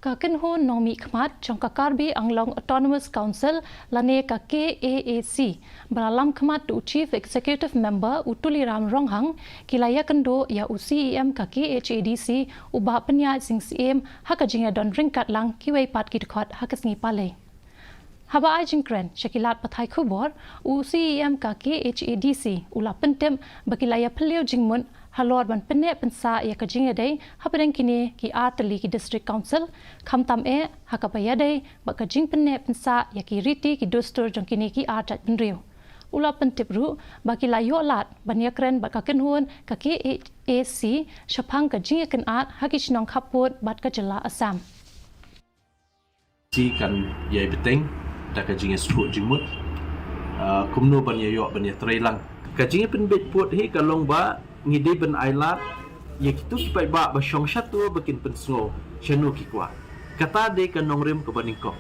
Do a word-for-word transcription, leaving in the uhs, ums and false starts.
Ka kynhun nongmihkhmat jong ka Karbi Anglong Autonomous Council lane ka K A A C, ba la lam khmat da u Chief Executive Member u Tuliram Ronghang, ki la ïakynduh ïa u C E M ka K H A D C, u Bah Pynïaid Sing Syiem, ha ka jingïadon ryngkat lang kiwei pat ki dkhot ha ka sngi Palei. Haba ai jingkren sha ki lad pathai khubor, u C E M ka K H A D C u la pyntip ba ki la ïaphylliew jingmut halor ban pynneh pynsah ïa ka jingïadei hapdeng kine ki ar tylli ki District Council, khamtam eh ha kaba ïadei bad ka jingpynneh pynsah ïa ki riti ki dustur jong kine ki ar jaitbynriew. U la pyntip ruh ba ki la ïoh lad ban ïakren bad ka kynhun ka K H A C shaphang ka jingïakynad ha ki shnong khappud bad ka jylla Assam. Si kan ïai bteng da ka jingïasngewthuh jingmut, ah, kumno ban ïa ïoh ban ïatrei lang. Ka jingïapynbeit pud hi ka long ba ngi dei ban ai lad ïa kito ki paidbah ba shong shato ba kin pynsngew shano ki kwah. Kata dei ka nongrim kaba nyngkong.